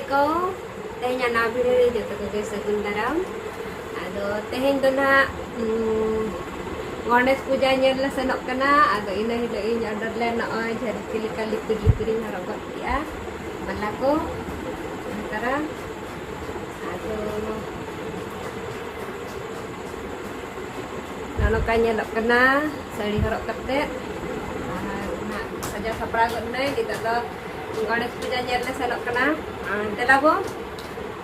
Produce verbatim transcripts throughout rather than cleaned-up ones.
ᱠᱚ, ᱛᱮᱦᱮᱧᱟᱜ ᱱᱟᱣᱟ video ᱨᱮ ᱡᱚᱛᱚ ᱠᱚᱜᱮ ᱥᱟᱹᱜᱩᱱ ᱫᱟᱨᱟᱢ᱾ ᱟᱫᱚ ᱛᱮᱦᱮᱧ ᱫᱚ ᱱᱟᱦᱟᱜ, ᱩᱸ, ᱜᱚᱬᱮᱥ ᱯᱩᱡᱟ ᱧᱮᱞ ᱞᱮ ᱥᱮᱱᱚᱜ ᱠᱟᱱᱟ᱾ ᱟᱫᱚ ᱤᱱᱟᱹ ᱦᱤᱞᱳᱜ ᱤᱧ order ᱞᱮᱫ ᱱᱚᱜᱼᱚᱭ ᱡᱷᱟᱹᱨᱠᱤ ᱞᱮᱠᱟ ᱞᱤᱯᱤᱨ ᱞᱤᱯᱤᱨ ᱤᱧ ᱦᱚᱨᱚᱜ ᱜᱚᱫ ᱠᱮᱜᱼᱟ, ᱢᱟᱞᱟ ᱠᱚ ᱚᱱᱠᱟᱨᱟ᱾ ᱟᱫᱚ ᱱᱚᱜᱼᱚ ᱱᱚᱝᱠᱟ ᱧᱮᱞᱚᱜ ᱠᱟᱱᱟ ᱥᱟᱹᱲᱤ ᱦᱚᱨᱚᱜ ᱠᱟᱛᱮ᱾ ᱟᱨ ᱱᱟᱦᱟᱜ ᱥᱟᱡᱟᱣ ᱥᱟᱯᱲᱟᱣ ᱜᱚᱫ ᱱᱟᱹᱧ᱾ ᱱᱤᱛᱚᱜ ᱫᱚ ᱜᱚᱬᱮᱥ ᱯᱩᱡᱟ ᱧᱮᱞ ᱞᱮ ᱥᱮᱱᱚᱜ ᱠᱟᱱᱟ᱾ ᱟᱨ ᱫᱮᱞᱟ ᱵᱚ,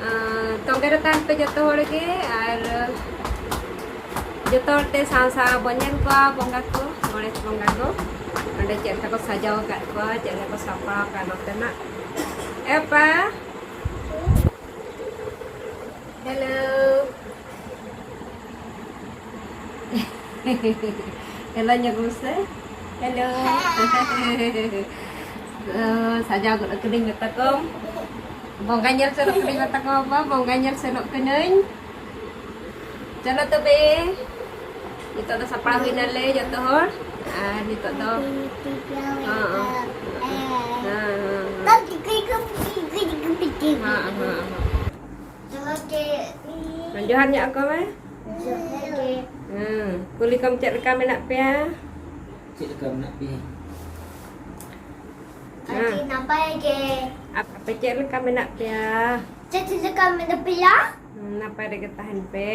ᱟᱨ ᱛᱚᱸᱜᱮ ᱨᱮ ᱛᱟᱦᱮᱱ ᱯᱮ ᱡᱚᱛᱚ ᱦᱚᱲ ᱜᱮ᱾ ᱟᱨ ᱡᱚᱛᱚ ᱦᱚᱲ ᱛᱮ ᱥᱟᱶ ᱥᱟᱶ ᱵᱚᱱ ᱧᱮᱞ ᱠᱚᱣᱟ ᱵᱚᱸᱜᱟ ᱠᱚ, ᱜᱚᱬᱮᱥ ᱵᱚᱸᱜᱟ ᱠᱚ᱾ ᱚᱸᱰᱮ ᱪᱮᱫ ᱞᱮᱠᱟ ᱠᱚ ᱥᱟᱡᱟᱣ ᱟᱠᱟᱫ ᱠᱚᱣᱟ, ᱪᱮᱫ ᱞᱮᱠᱟ ᱠᱚ ᱥᱟᱯᱲᱟᱣ ᱟᱠᱟᱫ ᱱᱚᱛᱮᱱᱟᱜ᱾ ᱮᱯᱟ, hello᱾ Hello ᱧᱚᱜ ᱢᱮᱥᱮ᱾ Hello᱾ ᱚ, ᱥᱟᱡᱟᱣ ᱜᱚᱫ ᱠᱟᱹᱫᱟᱹᱧ ᱢᱮᱛᱟ ᱠᱚᱢ᱾ ᱵᱚᱸᱜᱟ ᱧᱮᱞ ᱥᱮᱱᱚᱜ ᱠᱟᱹᱫᱟᱹᱧ ᱢᱮᱛᱟ ᱠᱚᱢ ᱵᱟᱵᱟ, ᱵᱚᱸᱜᱟ ᱧᱮᱞ ᱥᱮᱱᱚᱜ ᱠᱟᱹᱱᱟᱹᱧ᱾ ᱪᱚᱞᱚ ᱛᱚᱵᱮ, ᱱᱤᱛᱚᱜ ᱫᱚ ᱥᱟᱯᱲᱟᱣ ᱦᱩᱭ ᱱᱟᱞᱮ ᱡᱚᱛᱚ ᱦᱚᱲ᱾ ᱟᱨ ᱱᱤᱛᱚᱜ ᱫᱚ, ᱦᱮᱸ, ᱦᱮᱸ᱾ ᱦᱮᱸ, ᱦᱮᱸ, ᱦᱮᱸ᱾ ᱦᱮᱸ, ᱦᱮᱸ, ᱦᱮᱸ᱾ ᱡᱚᱦᱟᱨ ᱧᱚᱜ ᱟᱠᱚ ᱢᱮ᱾ ᱡᱚᱦᱟᱨ ᱜᱮ᱾ ᱦᱮᱸ, ᱠᱩᱞᱤ ᱠᱚᱢ ᱪᱮᱫ ᱞᱮᱠᱟ ᱢᱮᱱᱟᱜ ᱯᱮᱭᱟ? ᱪᱮᱫ ᱞᱮᱠᱟ ᱢᱮᱱᱟᱜ ᱯᱮᱭᱟ? ᱟᱹᱰᱤ ᱦᱮᱸ᱾ ᱱᱟᱯᱟᱭ ᱜᱮ᱾ ᱟᱯᱮ ᱪᱮᱫ ᱞᱮᱠᱟ ᱢᱮᱱᱟᱜ ᱯᱮᱭᱟ? ᱪᱮᱫ ᱞᱮᱠᱟ ᱢᱮᱱᱟᱜ ᱯᱮᱭᱟ? ᱦᱩᱸ, ᱱᱟᱯᱟᱭ ᱨᱮᱜᱮ ᱛᱟᱦᱮᱱ ᱯᱮ᱾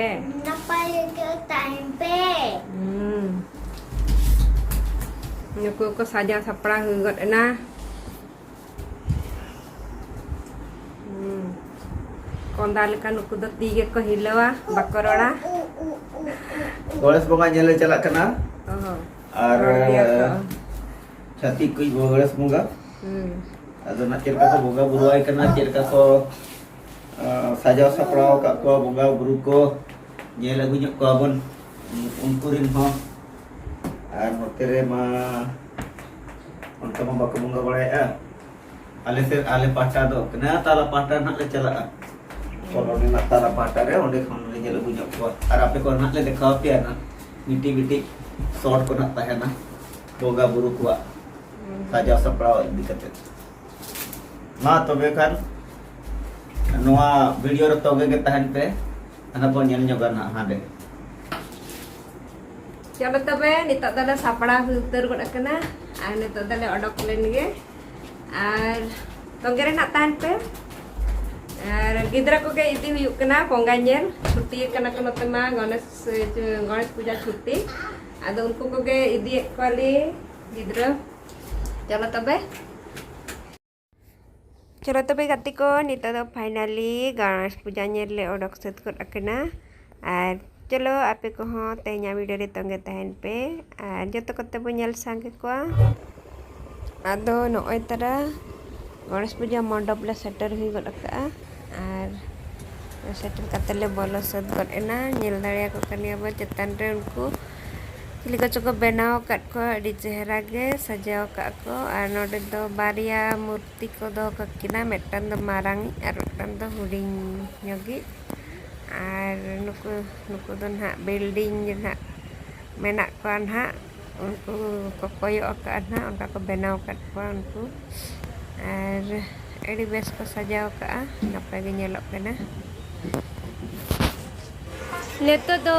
ᱱᱟᱯᱟᱭ ᱨᱮᱜᱮ ᱛᱟᱦᱮᱱ ᱯᱮ᱾ ᱦᱩᱸ᱾ ᱱᱩᱠᱩ ᱠᱚ ᱥᱟᱡᱟᱣ ᱥᱟᱯᱲᱟᱣ ᱦᱩᱭ ᱜᱚᱫ ᱮᱱᱟ᱾ ᱦᱩᱸ᱾ ᱠᱚᱸᱫᱟ ᱞᱮᱠᱟ ᱱᱩᱠᱩ ᱫᱚ ᱛᱤ ᱜᱮᱠᱚ ᱦᱤᱞᱟᱹᱣᱟ, ᱵᱟᱠᱚ ᱨᱚᱲᱟ᱾ ᱜᱚᱬᱮᱥ ᱵᱚᱸᱜᱟ ᱧᱮᱞ ᱞᱮ ᱪᱟᱞᱟᱜ ᱠᱟᱱᱟ᱾ ᱚ ᱦᱚᱸ᱾ ᱟᱨ ᱨᱚᱲ ᱜᱮᱭᱟ ᱠᱚ᱾ ᱪᱷᱟᱹᱛᱤᱠ ᱠᱚ ᱜᱚᱬᱮᱥ ᱵᱚᱸᱜᱟ᱾ ᱦᱩᱸ᱾ ᱟᱫᱚ ᱱᱟᱜ ᱪᱮᱫ ᱞᱮᱠᱟ ᱠᱚ ᱵᱚᱸᱜᱟ ᱵᱩᱨᱩᱣᱟᱭ ᱠᱟᱱᱟ, ᱪᱮᱫ ᱞᱮᱠᱟ ᱠᱚ, ᱟᱸ, ᱥᱟᱡᱟᱣ ᱥᱟᱯᱲᱟᱣ ᱟᱠᱟᱫ ᱠᱚᱣᱟ ᱵᱚᱸᱜᱟ ᱵᱩᱨᱩ ᱠᱚ, ᱧᱮᱞ ᱟᱹᱜᱩ ᱧᱚᱜ ᱠᱚᱣᱟ ᱵᱚᱱ ᱩᱱᱠᱩ ᱨᱮᱱ ᱦᱚᱸ᱾ ᱟᱨ ᱱᱚᱛᱮ ᱨᱮ ᱢᱟ ᱚᱱᱠᱟ ᱢᱟ ᱵᱟᱠᱚ ᱵᱚᱸᱜᱟ ᱵᱟᱲᱟᱭᱮᱫᱼᱟ᱾ ᱟᱞᱮ ᱥᱮᱫ, ᱟᱞᱮ ᱯᱟᱦᱴᱟ ᱫᱚ ᱠᱟᱱᱟ, ᱛᱟᱞᱟ ᱯᱟᱦᱴᱟ ᱨᱮ ᱱᱟᱜ ᱞᱮ ᱪᱟᱞᱟᱜᱼᱟ᱾ ᱠᱚᱞᱚᱱᱤ ᱨᱮᱱᱟᱜ ᱛᱟᱞᱟ ᱯᱟᱦᱴᱟ ᱨᱮ, ᱚᱸᱰᱮ ᱠᱷᱚᱱ ᱞᱮ ᱧᱮᱞ ᱟᱹᱜᱩ ᱧᱚᱜ ᱠᱚᱣᱟ᱾ ᱟᱨ ᱟᱯᱮ ᱠᱚ ᱱᱟᱜ ᱞᱮ ᱫᱮᱠᱷᱟᱣ ᱟᱯᱮᱭᱟ ᱱᱟᱜ, ᱢᱤᱫᱴᱤᱡ ᱢᱤᱫᱴᱤᱡ short ᱠᱚ ᱱᱟᱜ ᱛᱟᱦᱮᱱᱟ, ᱵᱚᱸᱜᱟ ᱵᱩᱨᱩ ᱠᱚᱣᱟᱜ ᱦᱩᱸ᱾ ᱥᱟᱡᱟᱣ ᱥᱟᱯᱲᱟᱣ ᱤᱫᱤ ᱠᱟᱛᱮ᱾ ᱢᱟ ᱛᱚᱵᱮ ᱠᱷᱟᱱ, ᱱᱚᱣᱟ video ᱨᱮ ᱛᱚᱸᱜᱮ ᱜᱮ ᱛᱟᱦᱮᱱ ᱯᱮ, ᱦᱟᱱᱟ ᱵᱚᱱ ᱧᱮᱞ ᱧᱚᱜᱟ ᱱᱟᱦᱟᱜ ᱦᱟᱸᱰᱮ᱾ ᱪᱚᱞᱚ ᱛᱚᱵᱮ, ᱱᱤᱛᱚᱜ ᱫᱚᱞᱮ ᱥᱟᱯᱲᱟᱣ ᱦᱩᱭ ᱩᱛᱟᱹᱨ ᱜᱚᱫ ᱟᱠᱟᱱᱟ ᱟᱨ ᱱᱤᱛᱚᱜ ᱫᱚᱞᱮ ᱚᱰᱚᱠ ᱞᱮᱱ ᱜᱮ᱾ ᱟᱨ ᱛᱚᱸᱜᱮ ᱨᱮ ᱱᱟᱜ ᱛᱟᱦᱮᱱ ᱯᱮ᱾ ᱟᱨ ᱜᱤᱫᱽᱨᱟᱹ ᱠᱚᱜᱮ ᱤᱫᱤ ᱦᱩᱭᱩᱜ ᱠᱟᱱᱟ ᱵᱚᱸᱜᱟ ᱧᱮᱞ᱾ ᱪᱷᱩᱴᱤ ᱟᱠᱟᱱᱟ ᱠᱚ ᱱᱚᱛᱮ ᱢᱟ, ᱜᱚᱬᱮᱥ, ᱜᱚᱬᱮᱥ ᱯᱩᱡᱟ ᱪᱷᱩᱴᱤ᱾ ᱟᱫᱚ ᱩᱱᱠᱩ ᱠᱚᱜᱮ ᱤᱫᱤᱭᱮᱫ ᱠᱚᱣᱟᱞᱮ ᱜᱤᱫᱽᱨᱟᱹ᱾ ᱪᱚᱞᱚ ᱛᱚᱵᱮ᱾ ᱪᱚᱞᱚ ᱛᱚᱵᱮ ᱜᱟᱛᱮ ᱠᱚ, ᱱᱤᱛᱚᱜ ᱫᱚ finally ᱜᱚᱬᱮᱥ ᱯᱩᱡᱟ ᱧᱮᱞ ᱞᱮ ᱚᱰᱚᱠ ᱥᱟᱹᱛ ᱜᱚᱫ ᱟᱠᱟᱱᱟ᱾ ᱟᱨ ᱪᱚᱞᱚ ᱟᱯᱮ ᱠᱚᱦᱚᱸ ᱛᱮᱦᱮᱧᱟᱜ video ᱨᱮ ᱛᱚᱸᱜᱮ ᱛᱟᱦᱮᱱ ᱯᱮ, ᱟᱨ ᱡᱚᱛᱚ ᱠᱚᱛᱮ ᱵᱚ ᱧᱮᱞ ᱥᱟᱸᱜᱮ ᱠᱚᱣᱟ᱾ ᱟᱫᱚ ᱱᱚᱜᱼᱚᱭ ᱛᱟᱨᱟ ᱜᱚᱬᱮᱥ ᱯᱩᱡᱟ ᱢᱚᱱᱰᱚᱯ ᱞᱮ ᱥᱮᱴᱮᱨ ᱦᱩᱭ ᱜᱚᱫ ᱟᱠᱟᱫᱼᱟ᱾ ᱟᱨ ᱥᱮᱴᱮᱨ ᱠᱟᱛᱮ ᱞᱮ ᱵᱚᱞᱚ ᱥᱟᱹᱛ ᱜᱚᱫ ᱮᱱᱟ᱾ ᱧᱮᱞ ᱫᱟᱲᱮᱭᱟᱠᱚ ᱠᱟᱱ ᱜᱮᱭᱟ ᱵᱚ ᱪᱮᱛᱟᱱ ᱨᱮ ᱩᱱᱠᱩ ᱪᱤᱞᱤ ᱠᱚᱪᱚ ᱠᱚ ᱵᱮᱱᱟᱣ ᱟᱠᱟᱫ ᱠᱚᱣᱟ, ᱟᱹᱰᱤ ᱪᱮᱦᱨᱟ ᱜᱮ ᱥᱟᱡᱟᱣ ᱟᱠᱟᱫ ᱠᱚ᱾ ᱟᱨ ᱱᱚᱰᱮ ᱫᱚ ᱵᱟᱨᱭᱟ ᱢᱩᱨᱛᱤ ᱠᱚ ᱫᱚᱦᱚ ᱠᱟᱠᱤᱱᱟ, ᱢᱤᱫᱴᱟᱝ ᱫᱚ ᱢᱟᱨᱟᱝ ᱤᱡ ᱟᱨ ᱢᱤᱫᱴᱟᱝ ᱫᱚ ᱦᱩᱰᱤᱧ ᱧᱚᱜᱤᱡ᱾ ᱟᱨ ᱱᱩᱠᱩ, ᱱᱩᱠᱩ ᱫᱚ ᱱᱟᱦᱟᱜ building ᱨᱮ ᱱᱟᱦᱟᱜ ᱢᱮᱱᱟᱜ ᱠᱚᱣᱟ ᱱᱟᱦᱟᱜ, ᱩᱱᱠᱩ ᱠᱚ ᱠᱚᱭᱚᱜ ᱟᱠᱟᱫᱼᱟ ᱱᱟᱦᱟᱜ, ᱚᱱᱠᱟ ᱠᱚ ᱵᱮᱱᱟᱣ ᱟᱠᱟᱫ ᱠᱚᱣᱟ ᱩᱱᱠᱩ᱾ ᱟᱨ ᱟᱹᱰᱤ ᱵᱮᱥ ᱠᱚ ᱥᱟᱡᱟᱣ ᱟᱠᱟᱫᱼᱟ, ᱱᱟᱯᱟᱭ ᱜᱮ ᱧᱮᱞᱚᱜ ᱠᱟᱱᱟ᱾ ᱱᱤᱛᱚᱜ ᱫᱚ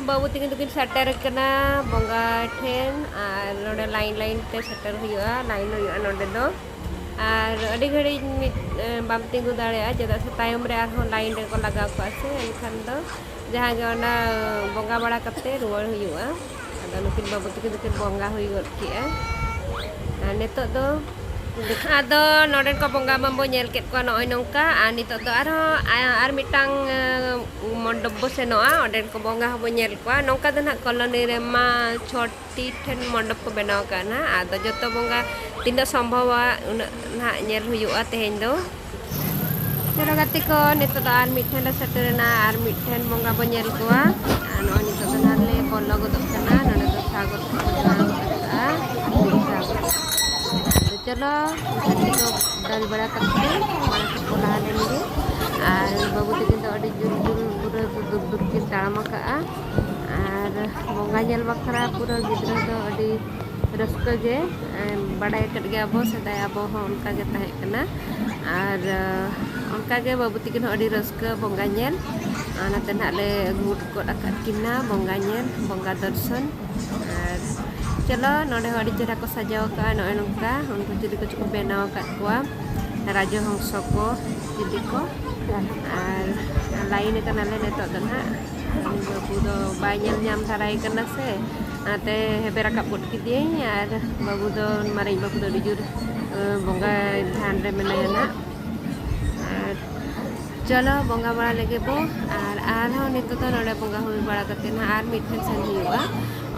ᱵᱟᱹᱵᱩ ᱛᱟᱹᱠᱤᱱ ᱫᱚᱠᱤᱱ ᱥᱮᱴᱮᱨ ᱟᱠᱟᱱᱟ ᱵᱚᱸᱜᱟ ᱴᱷᱮᱱ, ᱟᱨ ᱱᱚᱰᱮ line line ᱛᱮ ᱥᱮᱴᱮᱨ ᱦᱩᱭᱩᱜᱼᱟ, line ᱦᱩᱭᱩᱜᱼᱟ ᱱᱚᱰᱮ ᱫᱚ᱾ ᱟᱨ ᱟᱹᱰᱤ ᱜᱷᱟᱹᱲᱤᱡ ᱢᱤᱫ, ᱮ, ᱵᱟᱢ ᱛᱤᱸᱜᱩ ᱫᱟᱲᱮᱭᱟᱜᱼᱟ, ᱪᱮᱫᱟᱜ ᱥᱮ ᱛᱟᱭᱚᱢ ᱨᱮ ᱟᱨᱦᱚᱸ line ᱨᱮᱠᱚ ᱞᱟᱜᱟᱣ ᱠᱚᱜᱼᱟ ᱥᱮ, ᱮᱱᱠᱷᱟᱱ ᱫᱚ ᱡᱟᱦᱟᱸ ᱜᱮ ᱚᱱᱟ ᱵᱚᱸᱜᱟ ᱵᱟᱲᱟ ᱠᱟᱛᱮ ᱨᱩᱣᱟᱹᱲ ᱦᱩᱭᱩᱜᱼᱟ᱾ ᱟᱫᱚ ᱱᱩᱠᱤᱱ ᱵᱟᱹᱵᱩ ᱛᱟᱹᱠᱤᱱ ᱫᱚᱠᱤᱱ ᱵᱚᱸᱜᱟ ᱦᱩᱭ ᱜᱚᱫ ᱠᱮᱜᱼᱟ᱾ ᱟᱨ ᱱᱤᱛᱚᱜ ᱫᱚ, ᱟᱫᱚ ᱱᱚᱰᱮᱱ ᱠᱚ ᱵᱚᱸᱜᱟ ᱢᱟᱵᱚ ᱧᱮᱞ ᱠᱮᱫ ᱠᱚᱣᱟ ᱱᱚᱜᱼᱚᱭ ᱱᱚᱝᱠᱟ᱾ ᱟᱨ ᱱᱤᱛᱚᱜ ᱫᱚ ᱟᱨᱦᱚᱸ ᱟ-, ᱟᱨ ᱢᱤᱫᱴᱟᱝ, ᱮ, ᱢᱚᱱᱰᱚᱯ ᱵᱚ ᱥᱮᱱᱚᱜᱼᱟ, ᱚᱸᱰᱮᱱ ᱠᱚ ᱵᱚᱸᱜᱟ ᱦᱚᱸᱵᱚ ᱧᱮᱞ ᱠᱚᱣᱟ᱾ ᱱᱚᱝᱠᱟ ᱫᱚ ᱱᱟᱦᱟᱜ colony ᱨᱮᱢᱟ ᱪᱷᱚᱴᱤ ᱴᱷᱮᱱ ᱢᱚᱱᱰᱚᱯ ᱠᱚ ᱵᱮᱱᱟᱣ ᱟᱠᱟᱫᱼᱟ ᱱᱟᱦᱟᱜ᱾ ᱟᱫᱚ ᱡᱚᱛᱚ ᱵᱚᱸᱜᱟ ᱛᱤᱱᱟᱹᱜ ᱥᱚᱢᱵᱷᱚᱵᱟ ᱩᱱᱟᱹᱜ ᱱᱟᱦᱟᱜ ᱧᱮᱞ ᱦᱩᱭᱩᱜᱼᱟ ᱛᱮᱦᱮᱧ ᱫᱚ᱾ ᱪᱚᱞᱚ ᱜᱟᱛᱮ ᱠᱚ, ᱱᱤᱛᱚᱜ ᱫᱚ ᱟᱨ ᱢᱤᱫ ᱴᱷᱮᱱ ᱞᱮ ᱥᱮᱴᱮᱨᱮᱱᱟ, ᱟᱨ ᱢᱤᱫ ᱴᱷᱮᱱ ᱵᱚᱸᱜᱟ ᱵᱚ ᱧᱮᱞ ᱠᱚᱣᱟ᱾ ᱟᱨ ᱱᱚᱜᱼᱚᱭ ᱱᱤᱛᱚᱜ ᱫᱚ ᱱᱟᱦᱟᱜ ᱞᱮ ᱵᱚᱞᱚ ᱜᱚᱫᱚᱜ ᱠᱟᱱᱟ᱾ ᱱᱚᱰᱮ ᱫᱚ ᱥᱟᱜᱚᱨ ᱠᱚᱠᱚ ᱵᱮᱱᱟᱣ ᱟᱠᱟᱫᱼᱟ᱾ ᱟᱫᱚ ᱪᱚᱞᱚ, ᱜᱟᱛᱮ ᱠᱚ ᱫᱟᱹᱲ ᱵᱟᱲᱟ ᱠᱟᱛᱮ ᱢᱟᱲᱟᱝ ᱥᱮᱫ ᱠᱚ ᱞᱟᱦᱟ ᱞᱮᱱ ᱜᱮ᱾ ᱟᱨ ᱵᱟᱹᱵᱩ ᱛᱟᱹᱠᱤᱱ ᱫᱚ ᱟᱹᱰᱤ ᱡᱳᱨ ᱡᱳᱨ ᱯᱩᱨᱟᱹ ᱫᱩᱨ ᱫᱩᱨ ᱠᱤᱱ ᱛᱟᱲᱟᱢ ᱟᱠᱟᱫᱼᱟ᱾ ᱟᱨ ᱵᱚᱸᱜᱟ ᱧᱮᱞ ᱵᱟᱠᱷᱨᱟ ᱯᱩᱨᱟᱹ ᱜᱤᱫᱽᱨᱟᱹ ᱫᱚ ᱟᱹᱰᱤ ᱨᱟᱹᱥᱠᱟᱹ ᱜᱮ᱾ ᱮᱢ, ᱵᱟᱰᱟᱭ ᱟᱠᱟᱫ ᱜᱮᱭᱟ ᱵᱚ, ᱥᱮᱫᱟᱭ ᱟᱵᱚ ᱦᱚᱸ ᱚᱱᱠᱟ ᱜᱮ ᱛᱟᱦᱮᱸ ᱠᱟᱱᱟ᱾ ᱟᱨ, ᱟᱸ, ᱚᱱᱠᱟᱜᱮ ᱵᱟᱹᱵᱩ ᱛᱤᱠᱤᱱ ᱦᱚᱸ ᱟᱹᱰᱤ ᱨᱟᱹᱥᱠᱟᱹ ᱵᱚᱸᱜᱟ ᱧᱮᱞ᱾ ᱟᱨ ᱱᱚᱛᱮ ᱱᱟᱦᱟᱜ ᱞᱮ ᱟᱹᱜᱩ ᱜᱚᱫ ᱟᱠᱟᱫ ᱠᱤᱱᱟ ᱵᱚᱸᱜᱟ ᱧᱮᱞ, ᱵᱚᱸᱜᱟ ᱫᱚᱨᱥᱚᱱ᱾ ᱟᱨ ᱪᱚᱞᱚ, ᱱᱚᱰᱮ ᱦᱚᱸ ᱟᱹᱰᱤ ᱪᱮᱦᱨᱟ ᱠᱚ ᱥᱟᱡᱟᱣ ᱟᱠᱟᱫᱼᱟ᱾ ᱱᱚᱜᱼᱚᱭ ᱱᱚᱝᱠᱟ ᱩᱱᱠᱩ ᱪᱤᱞᱤ ᱠᱚᱪᱚ ᱠᱚ ᱵᱮᱱᱟᱣ ᱟᱠᱟᱫ ᱠᱚᱣᱟ, ᱨᱟᱡᱚᱦᱚᱝᱥᱚ ᱠᱚ, ᱪᱤᱞᱤ ᱠᱚ᱾ ᱟᱨ ᱞᱟᱭᱤᱱ ᱟᱠᱟᱱᱟᱞᱮ ᱱᱤᱛᱚᱜ ᱫᱚ ᱱᱟᱦᱟᱜ᱾ ᱩᱱᱤ ᱵᱟᱹᱵᱩ ᱫᱚ ᱵᱟᱭ ᱧᱮᱞ ᱧᱟᱢ ᱫᱷᱟᱨᱟᱭ ᱠᱟᱱᱟ ᱥᱮ, ᱚᱱᱟᱛᱮ ᱦᱮᱵᱮ ᱨᱟᱠᱟᱵ ᱜᱚᱫ ᱠᱮᱫᱮᱭᱟᱹᱧ᱾ ᱟᱨ ᱵᱟᱹᱵᱩ ᱫᱚ, ᱢᱟᱨᱟᱝ ᱵᱟᱹᱵᱩ ᱫᱚ ᱟᱹᱰᱤ ᱡᱳᱨ, ᱟᱸ, ᱵᱚᱸᱜᱟ ᱫᱷᱮᱭᱟᱱ ᱨᱮ ᱢᱮᱱᱟᱭᱟ ᱱᱟᱦᱟᱜ᱾ ᱟᱨ ᱪᱚᱞᱚ, ᱵᱚᱸᱜᱟ ᱵᱟᱲᱟ ᱞᱮᱜᱮ ᱵᱚ᱾ ᱟᱨ ᱟᱨᱦᱚᱸ ᱱᱤᱛᱚᱜ ᱫᱚ ᱱᱚᱰᱮ ᱵᱚᱸᱜᱟ ᱦᱩᱭ ᱵᱟᱲᱟ ᱠᱟᱛᱮ ᱱᱟᱦᱟᱜ ᱟᱨ ᱢᱤᱫ ᱴᱷᱮᱱ ᱥᱮᱱ ᱦᱩᱭᱩᱜᱼᱟ᱾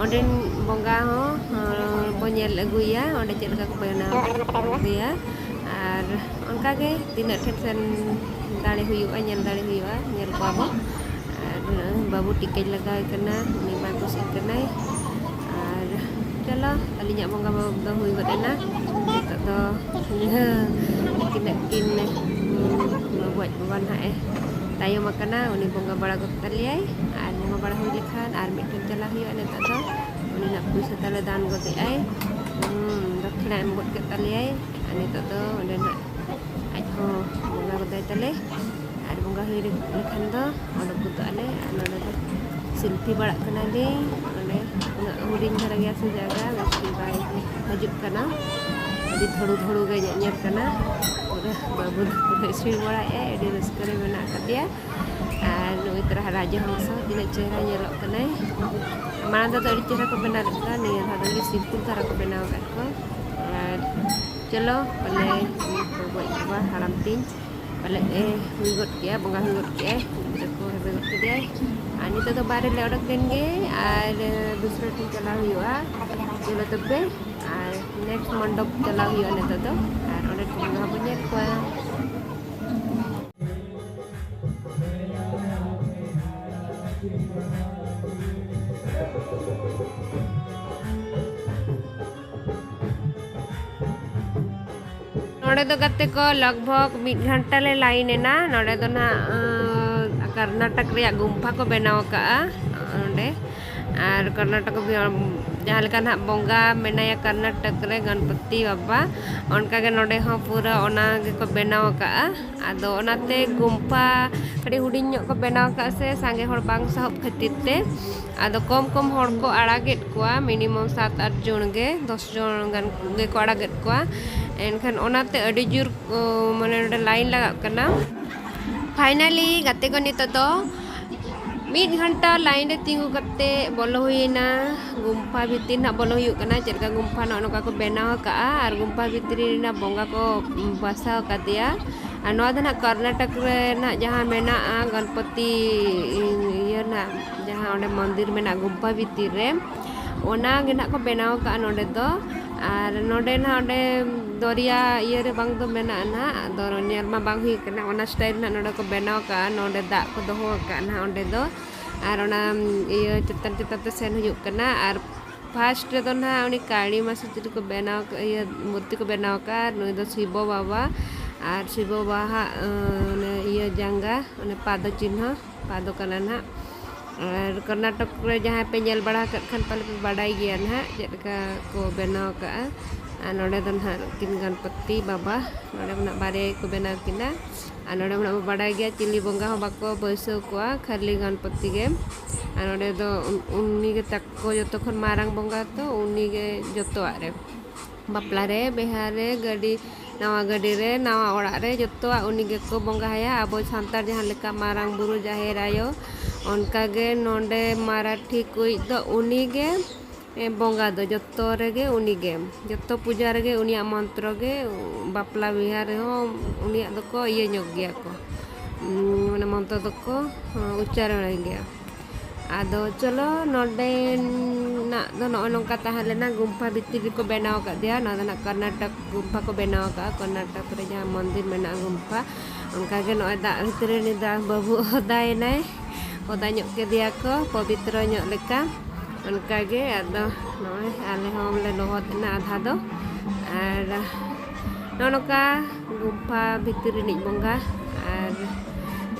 ᱚᱸᱰᱮᱱ ᱵᱚᱸᱜᱟ ᱦᱚᱸ, ᱦᱚᱸ ᱵᱚ ᱧᱮᱞ ᱟᱹᱜᱩᱭᱟ, ᱚᱸᱰᱮ ᱪᱮᱫ ᱞᱮᱠᱟ ᱠᱚ ᱵᱮᱱᱟᱣ ᱟᱠᱟᱫᱮᱭᱟ᱾ ᱟᱨ ᱚᱱᱠᱟᱜᱮ ᱛᱤᱱᱟᱹᱜ ᱴᱷᱮᱱ ᱥᱮᱱ ᱫᱟᱲᱮ ᱦᱩᱭᱩᱜᱼᱟ, ᱧᱮᱞ ᱫᱟᱲᱮ ᱦᱩᱭᱩᱜᱼᱟ, ᱧᱮᱞ ᱠᱚᱣᱟ ᱵᱚ᱾ ᱟᱨ ᱵᱟᱹᱵᱩ ᱴᱤᱠᱟᱹᱧ ᱞᱟᱜᱟᱣᱮ ᱠᱟᱱᱟ, ᱩᱱᱤ ᱢᱟ ᱠᱩᱥᱤᱜ ᱠᱟᱱᱟᱭ᱾ ᱟᱨ ᱪᱚᱞᱚ, ᱟᱹᱞᱤᱧᱟᱜ ᱵᱚᱸᱜᱟ ᱵᱟᱵᱟ ᱫᱚ ᱦᱩᱭ ᱜᱚᱫ ᱮᱱᱟ᱾ ᱱᱤᱛᱚᱜ ᱫᱚ ᱤᱭᱟᱹ, ᱛᱤᱱᱟᱹᱜ ᱠᱤᱱ, ᱩᱸ, ᱵᱟᱹᱵᱩᱣᱟᱜ ᱵᱟᱵᱟ ᱱᱟᱦᱟᱜ ᱮ ᱛᱟᱭᱚᱢ ᱟᱠᱟᱱᱟ, ᱩᱱᱤ ᱵᱚᱸᱜᱟ ᱵᱟᱲᱟ ᱜᱚᱫ ᱛᱟᱞᱮᱭᱟᱭ᱾ ᱟᱨ ᱵᱚᱸᱜᱟ ᱵᱟᱲᱟ ᱦᱩᱭ ᱞᱮᱠᱷᱟᱱ ᱟᱨ ᱢᱤᱫᱴᱮᱱ ᱪᱟᱞᱟᱜ ᱦᱩᱭᱩᱜᱼᱟ᱾ ᱱᱤᱛᱚᱜ ᱫᱚ ᱩᱱᱤ ᱱᱟᱜ ᱯᱩᱭᱥᱟᱹ ᱛᱟᱞᱮ ᱫᱟᱱ ᱜᱚᱫᱮᱜᱼᱟᱭ᱾ ᱦᱩᱸ, ᱫᱚᱠᱠᱷᱤᱬᱟ ᱮᱢ ᱜᱚᱫ ᱠᱮᱫ ᱛᱟᱞᱮᱭᱟᱭ᱾ ᱟᱨ ᱱᱤᱛᱚᱜ ᱫᱚ ᱚᱸᱰᱮ ᱱᱟᱜ ᱟᱡ ᱦᱚᱸ ᱵᱚᱸᱜᱟ ᱜᱚᱫᱟᱭ ᱛᱟᱞᱮ᱾ ᱟᱨ ᱵᱚᱸᱜᱟ ᱦᱩᱭ ᱞᱮᱠᱷᱟᱱ ᱫᱚ ᱚᱰᱚᱠ ᱜᱚᱫᱚᱜ ᱟᱞᱮ᱾ ᱟᱨ ᱱᱚᱰᱮ ᱫᱚ ᱥᱮᱞᱯᱷᱤ ᱵᱟᱲᱟᱜ ᱠᱟᱱᱟᱞᱤᱧ᱾ ᱚᱸᱰᱮ ᱩᱱᱟᱹᱜ ᱦᱩᱰᱤᱧ ᱫᱷᱟᱨᱟ ᱜᱮᱭᱟ ᱥᱮ ᱡᱟᱭᱜᱟ, ᱵᱮᱥ ᱴᱷᱤᱠ ᱵᱟᱭ ᱦᱤᱡᱩᱜ ᱠᱟᱱᱟ᱾ ᱟᱹᱰᱤ ᱫᱷᱟᱹᱲᱩ ᱫᱷᱟᱹᱲᱩ ᱜᱮ ᱧᱮᱧᱮᱞ ᱠᱟᱱᱟ᱾ ᱯᱩᱨᱟᱹ ᱵᱟᱹᱵᱩ ᱫᱚ ᱯᱩᱨᱟᱹ ᱥᱤᱲ ᱵᱟᱲᱟᱭᱮᱫᱼᱟᱭ, ᱟᱹᱰᱤ ᱨᱟᱹᱥᱠᱟᱹ ᱨᱮ ᱢᱮᱱᱟᱜ ᱟᱠᱟᱫᱮᱭᱟ᱾ ᱟᱨ ᱱᱩᱭ ᱛᱚᱨᱟ ᱨᱟᱡᱚᱦᱚᱝᱥᱚ ᱛᱤᱱᱟᱹᱜ ᱪᱮᱦᱨᱟ ᱧᱮᱞᱚᱜ ᱠᱟᱱᱟᱭ᱾ ᱢᱟᱲᱟᱝ ᱫᱚ ᱟᱹᱰᱤ ᱪᱮᱦᱨᱟ ᱠᱚ ᱵᱮᱱᱟᱣ ᱞᱮᱫ ᱠᱚᱣᱟ, ᱱᱤᱭᱟᱹ ᱫᱷᱟᱣ ᱫᱚ ᱟᱹᱰᱤ simple ᱫᱷᱟᱨᱟ ᱠᱚ ᱵᱮᱱᱟᱣ ᱟᱠᱟᱫ ᱠᱚᱣᱟ᱾ ᱟᱨ ᱪᱚᱞᱚ ᱯᱟᱞᱮ ᱱᱤᱛ ᱫᱚ ᱜᱚᱡ ᱵᱟᱵᱟ ᱦᱟᱲᱟᱢ ᱛᱤᱧ ᱯᱟᱞᱮ ᱮ ᱦᱩᱭ ᱜᱚᱫ ᱠᱮᱜᱼᱟ, ᱵᱚᱸᱜᱟ ᱦᱩᱭ ᱜᱚᱫ ᱠᱮᱜᱼᱟᱭ, ᱜᱤᱫᱽᱨᱟᱹ ᱠᱚ ᱦᱮᱵᱮ ᱜᱚᱫ ᱠᱮᱫᱮᱭᱟᱭ᱾ ᱟᱨ ᱱᱤᱛᱚᱜ ᱫᱚ ᱵᱟᱦᱨᱮ ᱞᱮ ᱚᱰᱚᱠ ᱞᱮᱱ ᱜᱮ ᱟᱨ ᱫᱩᱥᱨᱟᱹ ᱴᱷᱮᱱ ᱪᱟᱞᱟᱣ ᱦᱩᱭᱩᱜᱼᱟ᱾ ᱪᱚᱞᱚ ᱛᱚᱵᱮ, ᱟᱨ next ᱢᱚᱱᱰᱚᱯ ᱪᱟᱞᱟᱣ ᱦᱩᱭᱩᱜᱼᱟ ᱱᱤᱛᱚᱜ ᱫᱚ, ᱟᱨ ᱚᱸᱰᱮ ᱠᱷᱚᱱ ᱵᱚᱸᱜᱟ ᱵᱚᱱ ᱧᱮᱞ ᱠᱚᱣᱟ᱾ ᱱᱚᱰᱮ ᱫᱚ ᱜᱟᱛᱮ ᱠᱚ ᱞᱚᱜᱽ ᱵᱷᱚᱜᱽ ᱢᱤᱫ ᱜᱷᱚᱱᱴᱟ ᱞᱮ ᱞᱟᱭᱤᱱ ᱮᱱᱟ᱾ ᱱᱚᱰᱮ ᱫᱚ ᱱᱟᱦᱟᱜ, ᱟᱸ, ᱠᱚᱨᱱᱟᱴᱚᱠ ᱨᱮᱭᱟᱜ ᱜᱩᱢᱯᱷᱟ ᱠᱚ ᱵᱮᱱᱟᱣ ᱟᱠᱟᱜᱼᱟ᱾ ᱱᱚᱰᱮ ᱟᱨ ᱠᱚᱨᱱᱟᱴᱚᱠ ᱵᱤ-, ᱡᱟᱦᱟᱸ ᱞᱮᱠᱟ ᱱᱟᱦᱟᱜ ᱵᱚᱸᱜᱟ ᱢᱮᱱᱟᱭᱟ ᱠᱚᱨᱱᱟᱴᱚᱠ ᱨᱮ ᱜᱚᱱᱯᱚᱛᱤ ᱵᱟᱵᱟ, ᱚᱱᱠᱟᱜᱮ ᱱᱚᱰᱮ ᱦᱚᱸ ᱯᱩᱨᱟᱹ ᱚᱱᱟ ᱜᱮᱠᱚ ᱵᱮᱱᱟᱣ ᱟᱠᱟᱜᱼᱟ᱾ ᱟᱫᱚ ᱚᱱᱟᱛᱮ ᱜᱩᱢᱯᱷᱟ ᱠᱟᱹᱴᱤᱡ ᱦᱩᱰᱤᱧ ᱧᱚᱜ ᱠᱚ ᱵᱮᱱᱟᱣ ᱟᱠᱟᱫᱼᱟ ᱥᱮ, ᱥᱟᱸᱜᱮ ᱦᱚᱲ ᱵᱟᱝ ᱥᱟᱦᱚᱵ ᱠᱷᱟᱹᱛᱤᱨ ᱛᱮ ᱟᱫᱚ ᱠᱚᱢ ᱠᱚᱢ ᱦᱚᱲ ᱠᱚ ᱟᱲᱟᱜᱮᱫ ᱠᱚᱣᱟ, ᱢᱤᱱᱤᱢᱟᱢ ᱥᱟᱛ ᱟᱴ ᱡᱚᱱ ᱜᱮ, ᱫᱚᱥ ᱡᱚᱱ ᱜᱟᱱ ᱜᱮᱠᱚ ᱟᱲᱟᱜᱮᱫ ᱠᱚᱣᱟ᱾ ᱮᱱᱠᱷᱟᱱ ᱚᱱᱟᱛᱮ ᱟᱹᱰᱤ ᱡᱳᱨ ᱢᱟᱱᱮ ᱱᱚᱰᱮ ᱞᱟᱭᱤᱱ ᱞᱟᱜᱟᱜ ᱠᱟᱱᱟ᱾ ᱯᱷᱟᱭᱱᱟᱞᱤ ᱜᱟᱛᱮ ᱠᱚ ᱱᱤᱛᱚᱜ ᱫᱚ ᱢᱤᱫ ᱜᱷᱚᱱᱴᱟ ᱞᱟᱭᱤᱱ ᱨᱮ ᱛᱤᱸᱜᱩ ᱠᱟᱛᱮ ᱵᱚᱞᱚ ᱦᱩᱭᱮᱱᱟ ᱜᱩᱢᱯᱷᱟ ᱵᱷᱤᱛᱤᱨ᱾ ᱱᱟᱜ ᱵᱚᱞᱚ ᱦᱩᱭᱩᱜ ᱠᱟᱱᱟ᱾ ᱪᱮᱫ ᱞᱮᱠᱟ ᱜᱩᱢᱯᱷᱟ ᱱᱚᱜᱼᱚ ᱱᱚᱝᱠᱟ ᱠᱚ ᱵᱮᱱᱟᱣ ᱟᱠᱟᱫᱼᱟ ᱟᱨ ᱜᱩᱢᱯᱷᱟ ᱵᱷᱤᱛᱨᱤ ᱨᱮᱱᱟᱜ ᱵᱚᱸᱜᱟ ᱠᱚ ᱵᱟᱥᱟᱣ ᱟᱠᱟᱫᱮᱭᱟ᱾ ᱟᱨ ᱱᱚᱣᱟ ᱫᱚ ᱱᱟᱜ ᱠᱚᱨᱱᱟᱴᱚᱠ ᱨᱮ ᱱᱟᱜ ᱡᱟᱦᱟᱸ ᱢᱮᱱᱟᱜᱼᱟ ᱜᱚᱱᱯᱚᱛᱤ ᱤᱭᱟᱹ ᱱᱟᱜ ᱡᱟᱦᱟᱸ ᱚᱸᱰᱮ ᱢᱚᱱᱫᱤᱨ ᱢᱮᱱᱟᱜᱼᱟ ᱜᱩᱢᱯᱷᱟ ᱵᱷᱤᱛᱤᱨ ᱨᱮ, ᱚᱱᱟ ᱜᱮ ᱱᱟᱜ ᱠᱚ ᱵᱮᱱᱟᱣ ᱟᱠᱟᱫᱼᱟ ᱱᱚᱰᱮ ᱫᱚ᱾ ᱟᱨ ᱱᱚᱰᱮ ᱱᱟᱜ ᱚᱸᱰᱮ ᱫᱚᱨᱭᱟ ᱤᱭᱟᱹ ᱨᱮ ᱵᱟᱝ ᱫᱚ ᱢᱮᱱᱟᱜᱼᱟ ᱱᱟᱜ, ᱟᱫᱚ ᱧᱮᱞ ᱢᱟ ᱵᱟᱝ ᱦᱩᱭ ᱠᱟᱱᱟ᱾ ᱚᱱᱟ ᱥᱴᱟᱭᱤᱞ ᱱᱟᱜ ᱱᱚᱰᱮ ᱠᱚ ᱵᱮᱱᱟᱣ ᱟᱠᱟᱫᱼᱟ, ᱱᱚᱰᱮ ᱫᱟᱜ ᱠᱚ ᱫᱚᱦᱚ ᱟᱠᱟᱫᱼᱟ ᱱᱟᱜ ᱚᱸᱰᱮ ᱫᱚ᱾ ᱟᱨ ᱚᱱᱟ ᱤᱭᱟᱹ ᱪᱮᱛᱟᱱ ᱪᱮᱛᱟᱱ ᱛᱮ ᱥᱮᱱ ᱦᱩᱭᱩᱜ ᱠᱟᱱᱟ᱾ ᱟᱨ ᱯᱷᱟᱥᱴ ᱨᱮᱫᱚ ᱱᱟᱦᱟᱜ ᱩᱱᱤ ᱠᱟᱹᱲᱤ ᱢᱟᱹᱥᱤ ᱪᱤᱞᱤ ᱠᱚ ᱵᱮᱱᱟᱣ ᱠᱟᱜ-, ᱤᱭᱟᱹ ᱢᱩᱨᱛᱤ ᱠᱚ ᱵᱮᱱᱟᱣ ᱟᱠᱟᱫᱼᱟ᱾ ᱟᱨ ᱱᱩᱭ ᱫᱚ ᱥᱤᱵᱚ ᱵᱟᱵᱟ, ᱟᱨ ᱥᱤᱵᱚ ᱵᱟᱵᱟᱣᱟᱜ ᱚᱱᱮ ᱤᱭᱟᱹ ᱡᱟᱸᱜᱟ, ᱚᱱᱮ ᱯᱟᱫᱚ ᱪᱤᱱᱦᱟᱹ, ᱯᱟᱫᱚ ᱠᱟᱱᱟ ᱱᱟᱦᱟᱜ᱾ ᱟᱨ ᱠᱚᱨᱱᱟᱴᱚᱠ ᱨᱮ ᱡᱟᱦᱟᱸᱭ ᱯᱮ ᱧᱮᱞ ᱵᱟᱲᱟ ᱟᱠᱟᱫ ᱠᱷᱟᱱ ᱯᱟᱞᱮ ᱯᱮ ᱵᱟᱰᱟᱭ ᱜᱮᱭᱟ ᱱᱟᱦᱟᱜ ᱪᱮᱫ ᱞᱮᱠᱟ ᱠᱚ ᱵᱮᱱᱟᱣ ᱟᱠᱟᱫᱼᱟ᱾ ᱟᱨ ᱱᱚᱰᱮ ᱫᱚ ᱱᱟᱦᱟᱜ ᱩᱱᱠᱤᱱ ᱜᱚᱱᱯᱚᱛᱤ ᱵᱟᱵᱟ, ᱱᱚᱰᱮ ᱢᱟ ᱱᱟᱦᱟᱜ ᱵᱟᱨᱭᱟ ᱜᱮᱠᱚ ᱵᱮᱱᱟᱣ ᱠᱤᱱᱟ᱾ ᱟᱨ ᱱᱚᱰᱮ ᱢᱟ ᱱᱟᱦᱟᱜ ᱵᱚ ᱵᱟᱰᱟᱭ ᱜᱮᱭᱟ ᱪᱤᱞᱤ ᱵᱚᱸᱜᱟ ᱦᱚᱸ ᱵᱟᱠᱚ ᱵᱟᱹᱭᱥᱟᱹᱣ ᱠᱚᱣᱟ, ᱠᱷᱟᱹᱞᱤ ᱜᱚᱱᱯᱚᱛᱤ ᱜᱮ᱾ ᱟᱨ ᱱᱚᱰᱮ ᱫᱚ ᱩᱱ-, ᱩᱱᱤ ᱜᱮ ᱛᱟᱠᱚ ᱡᱚᱛᱚ ᱠᱷᱚᱱ ᱢᱟᱨᱟᱝ ᱵᱚᱸᱜᱟ ᱛᱚ, ᱩᱱᱤ ᱜᱮ ᱡᱚᱛᱚᱣᱟᱜ ᱨᱮ, ᱵᱟᱯᱞᱟ ᱨᱮ, ᱵᱤᱦᱟᱹ ᱨᱮ, ᱜᱟᱹᱰᱤ, ᱱᱟᱣᱟ ᱜᱟᱹᱰᱤ ᱨᱮ, ᱱᱟᱣᱟ ᱚᱲᱟᱜ ᱨᱮ, ᱡᱚᱛᱚᱣᱟᱜ ᱩᱱᱤ ᱜᱮᱠᱚ ᱵᱚᱸᱜᱟᱭᱟ᱾ ᱟᱵᱚ ᱥᱟᱱᱛᱟᱲ ᱡᱟᱦᱟᱸ ᱞᱮᱠᱟ ᱢᱟᱨᱟᱝ ᱵᱩᱨᱩ, ᱡᱟᱦᱮᱨ ᱟᱭᱳ, ᱚᱱᱠᱟ ᱜᱮ ᱱᱚᱰᱮ ᱢᱟᱨᱟᱴᱷᱤ ᱠᱚᱭᱤᱡ ᱫᱚ ᱩᱱᱤ ᱜᱮ, ᱮ, ᱵᱚᱸᱜᱟ ᱫᱚ ᱡᱚᱛᱚ ᱨᱮᱜᱮ ᱩᱱᱤ ᱜᱮ, ᱡᱚᱛᱚ ᱯᱩᱡᱟ ᱨᱮᱜᱮ ᱩᱱᱤᱭᱟᱜ ᱢᱚᱱᱛᱨᱚ ᱜᱮ, ᱵᱟᱯᱞᱟ ᱵᱤᱦᱟᱹ ᱨᱮᱦᱚᱸ ᱩᱱᱤᱭᱟᱜ ᱫᱚᱠᱚ ᱤᱭᱟᱹ ᱧᱚᱜ ᱜᱮᱭᱟ ᱠᱚ, ᱩᱸ, ᱢᱟᱱᱮ ᱢᱚᱱᱛᱨᱚ ᱫᱚᱠᱚ, ᱦᱚᱸ, ᱩᱪᱪᱟᱨᱚᱱ ᱜᱮᱭᱟ᱾ ᱟᱫᱚ ᱪᱚᱞᱚ, ᱱᱚᱰᱮᱱᱟᱜ ᱫᱚ ᱱᱚᱜᱼᱚᱭ ᱱᱚᱝᱠᱟ ᱛᱟᱦᱮᱸ ᱞᱮᱱᱟ, ᱜᱩᱢᱯᱷᱟ ᱵᱷᱤᱛᱤᱨ ᱨᱮᱠᱚ ᱵᱮᱱᱟᱣ ᱟᱠᱟᱫᱮᱭᱟ᱾ ᱱᱚᱣᱟ ᱫᱚ ᱱᱟᱜ ᱠᱚᱨᱱᱟᱴᱚᱠ ᱜᱩᱢᱯᱷᱟ ᱠᱚ ᱵᱮᱱᱟᱣ ᱟᱠᱟᱫᱼᱟ, ᱠᱚᱨᱱᱟᱴᱚᱠ ᱨᱮ ᱡᱟᱦᱟᱸ ᱢᱚᱱᱫᱤᱨ ᱢᱮᱱᱟᱜᱼᱟ ᱜᱩᱢᱯᱷᱟ᱾ ᱚᱱᱠᱟᱜᱮ ᱱᱚᱜᱼᱚᱭ ᱫᱟᱜ ᱵᱷᱤᱛᱨᱤ ᱨᱮ ᱱᱤᱛ ᱫᱚ ᱵᱟᱹᱵᱩ ᱚᱫᱟᱭᱮᱱᱟᱭ, ᱚᱫᱟ ᱧᱚᱜ ᱠᱮᱫᱮᱭᱟ ᱠᱚ ᱯᱚᱵᱤᱛᱨᱚ ᱧᱚᱜ ᱞᱮᱠᱟ᱾ ᱚᱱᱠᱟᱜᱮ ᱟᱫᱚ ᱱᱚᱜᱼᱚᱭ ᱟᱞᱮ ᱦᱚᱸᱞᱮ ᱞᱚᱦᱚᱫ ᱮᱱᱟ ᱟᱫᱷᱟ ᱫᱚ᱾ ᱟᱨ ᱱᱚᱜᱼᱚ ᱱᱚᱝᱠᱟ ᱜᱩᱢᱯᱷᱟ ᱵᱷᱤᱛᱤᱨ ᱨᱤᱱᱤᱡ ᱵᱚᱸᱜᱟ᱾ ᱟᱨ,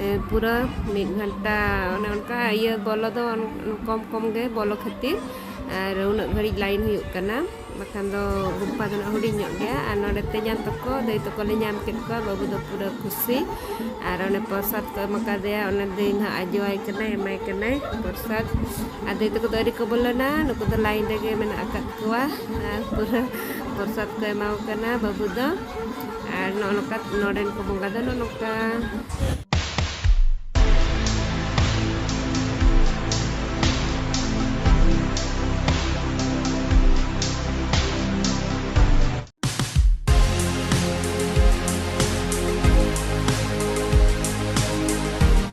ᱮ, ᱯᱩᱨᱟᱹ ᱢᱤᱫ ᱜᱷᱚᱱᱴᱟ ᱚᱱᱮ ᱚᱱᱠᱟ ᱤᱭᱟᱹ ᱵᱚᱞᱚ ᱫᱚ ᱠᱚᱢ ᱠᱚᱢ ᱜᱮ ᱵᱚᱞᱚ ᱠᱷᱟᱹᱛᱤᱨ, ᱟᱨ ᱩᱱᱟᱹᱜ ᱜᱷᱟᱹᱲᱤᱡ line ᱦᱩᱭᱩᱜ ᱠᱟᱱᱟ, ᱵᱟᱠᱷᱟᱱ ᱫᱚ ᱜᱩᱢᱯᱷᱟ ᱫᱚ ᱱᱟᱜ ᱦᱩᱰᱤᱧ ᱧᱚᱜ ᱜᱮᱭᱟ᱾ ᱟᱨ ᱱᱚᱰᱮ ᱛᱮᱧᱟᱝ ᱛᱟᱠᱚ, ᱫᱟᱹᱭ ᱛᱟᱠᱚ ᱞᱮ ᱧᱟᱢ ᱠᱮᱫ ᱠᱚᱣᱟ, ᱵᱟᱹᱵᱩ ᱫᱚ ᱯᱩᱨᱟᱹ ᱠᱷᱩᱥᱤ᱾ ᱟᱨ ᱚᱱᱮ ᱯᱨᱚᱥᱟᱫ ᱠᱚ ᱮᱢ ᱟᱠᱟᱫᱮᱭᱟ, ᱚᱱᱮ ᱫᱟᱹᱭ ᱱᱟᱦᱟᱜ ᱟᱡᱚᱣᱟᱭ ᱠᱟᱱᱟᱭ, ᱮᱢᱟᱭ ᱠᱟᱱᱟᱭ ᱯᱨᱚᱥᱟᱫ᱾ ᱟᱨ ᱫᱟᱹᱭ ᱛᱟᱠᱚ ᱫᱚ ᱟᱹᱣᱨᱤ ᱠᱚ ᱵᱚᱞᱚᱱᱟ, ᱱᱩᱠᱩ ᱫᱚ line ᱨᱮᱜᱮ ᱢᱮᱱᱟᱜ ᱟᱠᱟᱫ ᱠᱚᱣᱟ᱾ ᱟᱨ ᱯᱩᱨᱟᱹ ᱯᱨᱚᱥᱟᱫ ᱠᱚ ᱮᱢᱟ ᱠᱚ ᱠᱟᱱᱟ ᱵᱟᱹᱵᱩ ᱫᱚ᱾ ᱟᱨ ᱱᱚᱜᱼᱚ ᱱᱚᱝᱠᱟ ᱱᱚᱰᱮᱱ ᱠᱚ ᱵᱚᱸᱜᱟ ᱫᱚ ᱱᱚᱜᱼᱚ ᱱᱚᱝᱠᱟ᱾